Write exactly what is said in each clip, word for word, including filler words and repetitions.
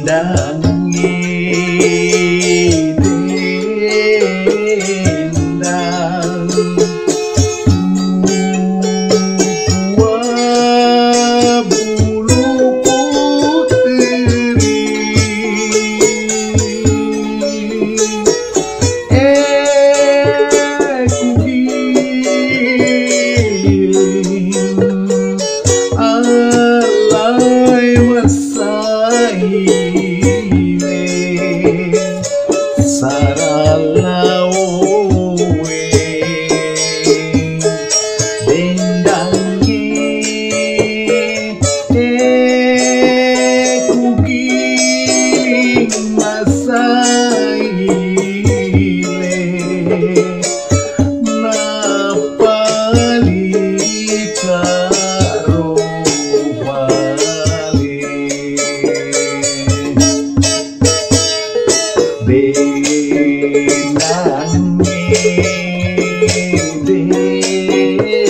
Dangi dendang wa bulu putri. Eh, kugiling alai massaile saralaowe dendangnge. Eh, kugiling massaile nappalika ro bale. Dendangnge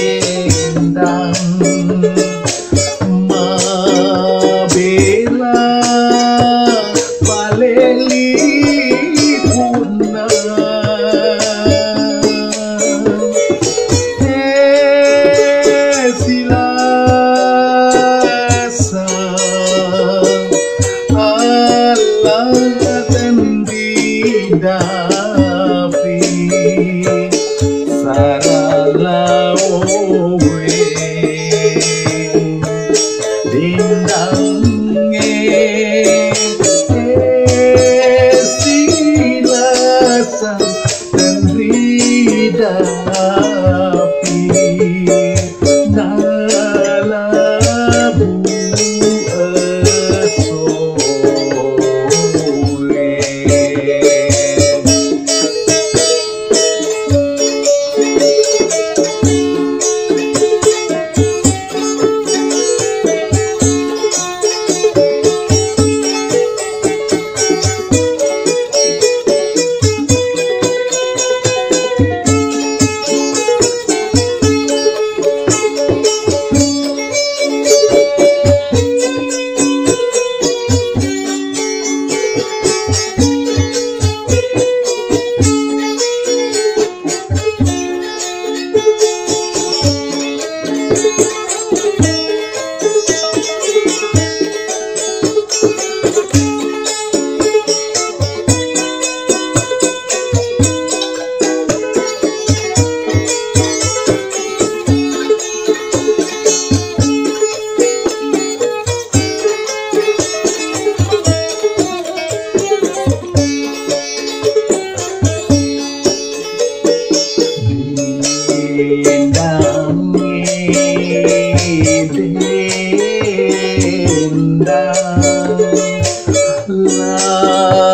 dendang mabela paleli punna. Eh, silasa Allah tenri dapi saralaowe dendangnge. Eh, silasa tenri dapi nalabu esso.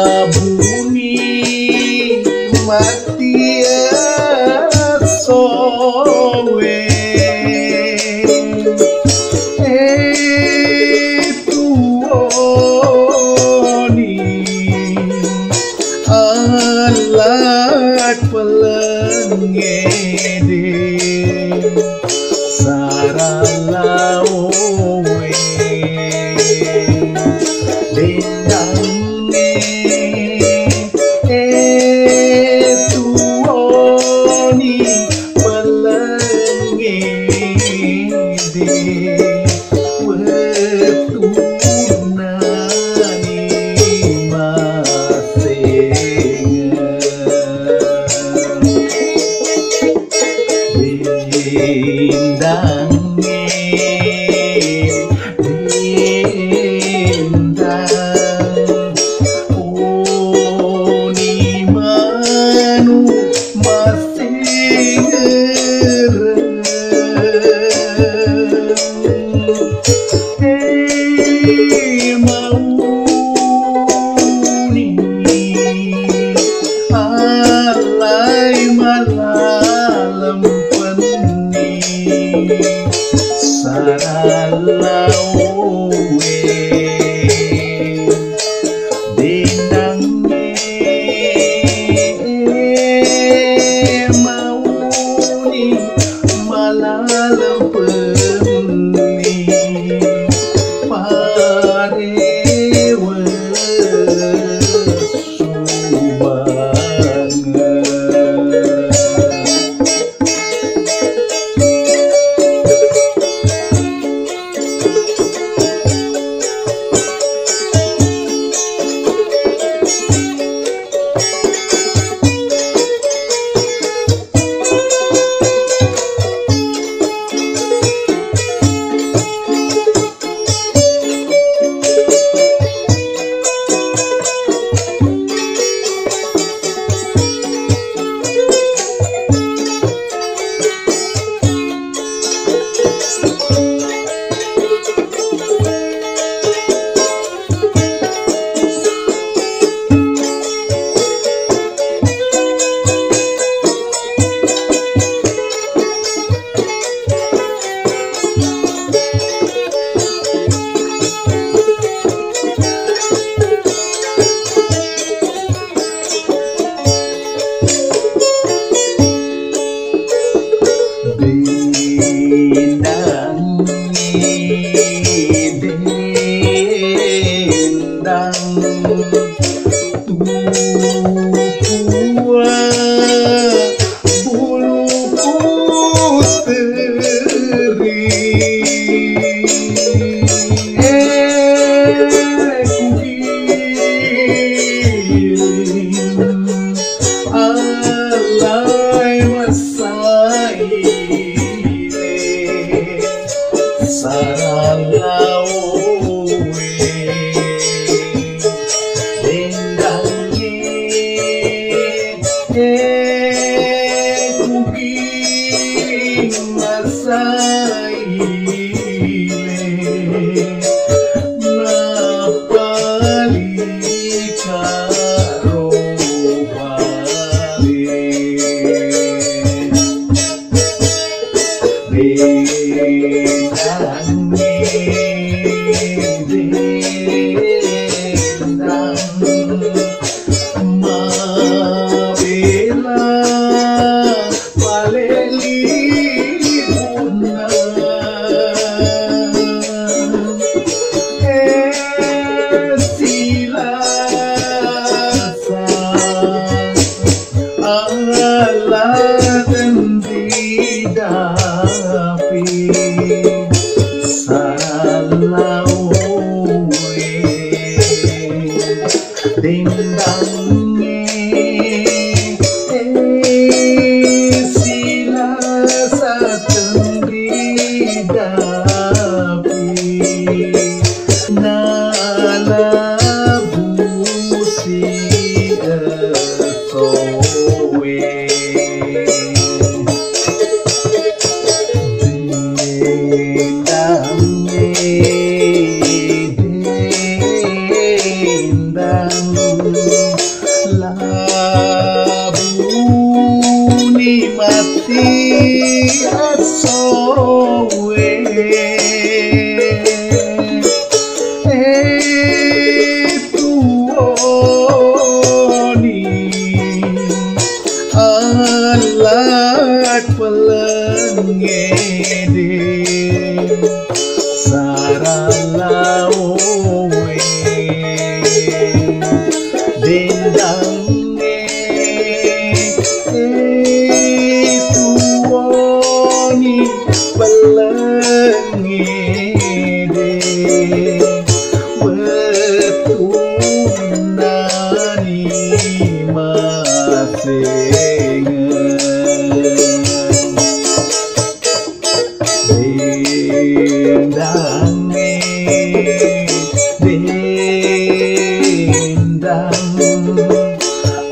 Labuni matia sowe. Eh, tuoni alak pelengede saralaowe dendangnge. Eh, tuoni pelengede wettunna ni massengeng. Dendangnge, dendang, oni manu massengeng. Eh, mauni alai malaleng penni saralaowe. Dendangnge mauni malaleng penni pare Kugiring alai massaile saralaoe dendangnge kugiring massaile napalika ro bale. Dendangnge, dendang mabela pale lipunna. Eh, silasa ala tendidapi salaoe dendangnge, eh, silasa tendidapi nalabusi essoe. Dendangnge, dendang labuni matti essoe. Eh, tuoni alak pelengede saralaoe dendangnge, eh, tuoni pellengede wettunnani masengeng. Dendangnge, dendang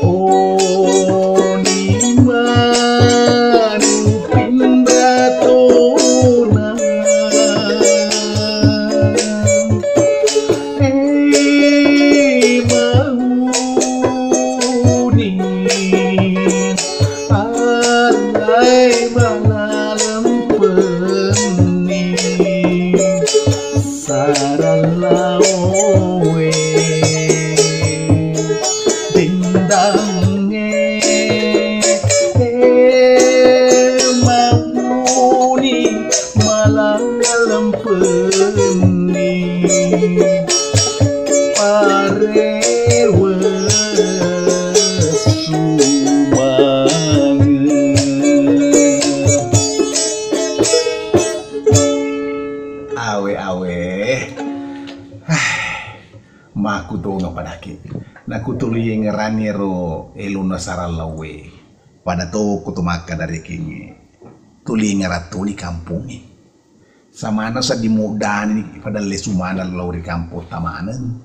oni manu pinratona. Eh, mauni alai malalempenni sarallaoe dendangnge, eh, mauni malalempenni parewe sumangeng. Awe, awe. Makkutonga padaki. Nakutuli yengeranni ero elona sarallauwe. Pada to kuto makkada rekengnge. Tuli yengerang toni kampongnge. Samana sedding muddani pada lesu maneng lao ri kampotta maneng.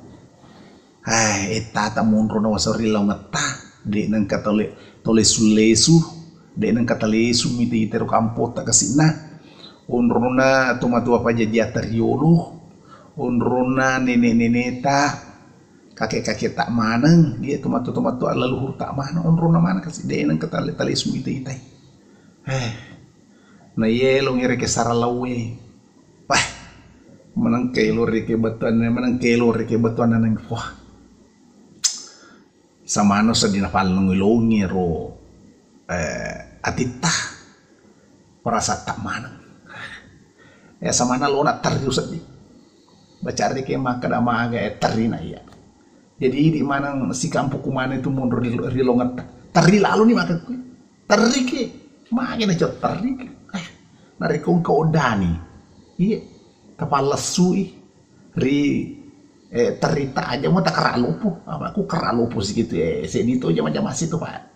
Hai, ettata monro nawaseng ri laongetta, de' nengka tole-, tolesu-lesu, de' nengka talesu mita ita ro kampotta kasi'na. Onrona tomatoa pajajiatta riolo, onrona nene-neneta, kake-kaketa maneng, iya tomatoa-tomatoa leluhurta maneng, onrona maneng kasi, de' nengka tale-, talesu mita itai. Eh, na yelong ere ke saralauwe. Wah, menengka elo reke batuanna, menengka elo reke batuanna neng. Wah. Samano sedding napalleng longi ro, eh, atitta. Perasaan tak maneng. Ya samana lona terri useddi. Baca reke makkeda maga, eh, terrina iya. Jadi idi maneng sikampuku maneng itu monro ri, ri longetta. Terri lalo ni maka kui. Terriki, magi na cotterriki. Eh, narekko engka oddani, iye, tapallessui ri Eh, terita aja mau tak kerak lupu. Apa aku kerak lupu sih gitu, eh, sedih itu aja macam masih tuh, Pak.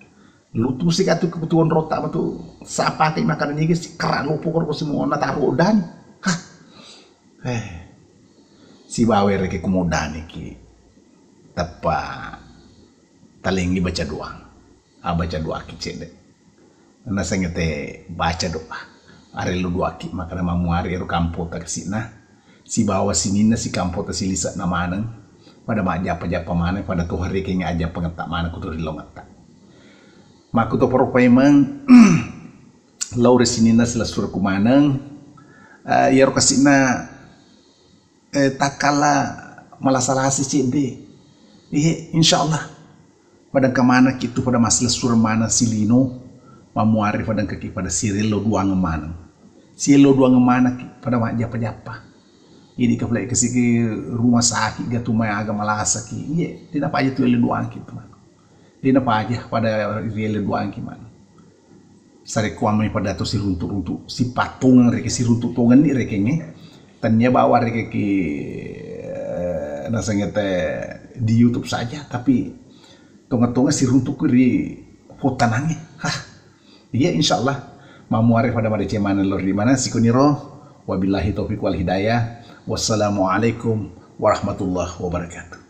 Lutu sih katu kebutuhan rota apa tuh. Siapa kayak makanan ini sih kerak lupu kalau semua na taruh dan. Hah. Eh. Si bawer ke kumodani ki. Teppa talengi baca doa. Ah, baca doa ki cedde. Nasengete baca doa. Arellu doa ki makana mamuari ero kampota kasi'na. Sibawa sininna si kampota silise'na maneng. Pada majjappa-jappa maneng, pada toha rekeng ajjappangetta maneng kutu rilongetta. Makkuto poro paimeng, lao ri sininna silessurekku maneng. Eh, iyaro kasi'na, eh, takkala malasa-lasi cedde. Iye, insyaallah. Pada engka manekki tu pada massilessureng maneng silino, mamuari pada engkaki pada sirello duangeng maneng. Sirello duangeng manekki pada majjappa-jappa. Idi kapalai kasiki rumah sakit gatu mai aga malasaki. Iye, dena paja tu ele duangki tu maneng. Dena paja pada riele duangki maneng. Sarekkuammi pada to siruntu-runtu, sipattongeng reke, siruntu tongenni rekengnge. Tania bawa rekeki, eh, nasengete di YouTube saja, tapi tonga-tonga siruntuku ri potanangnge. Hah. Iya, insyaallah. Mamuare pada madeceng maneng lori mana sikuniro. Wabillahi taufiq wal hidayah. Wassalamualaikum warahmatullahi wabarakatuh.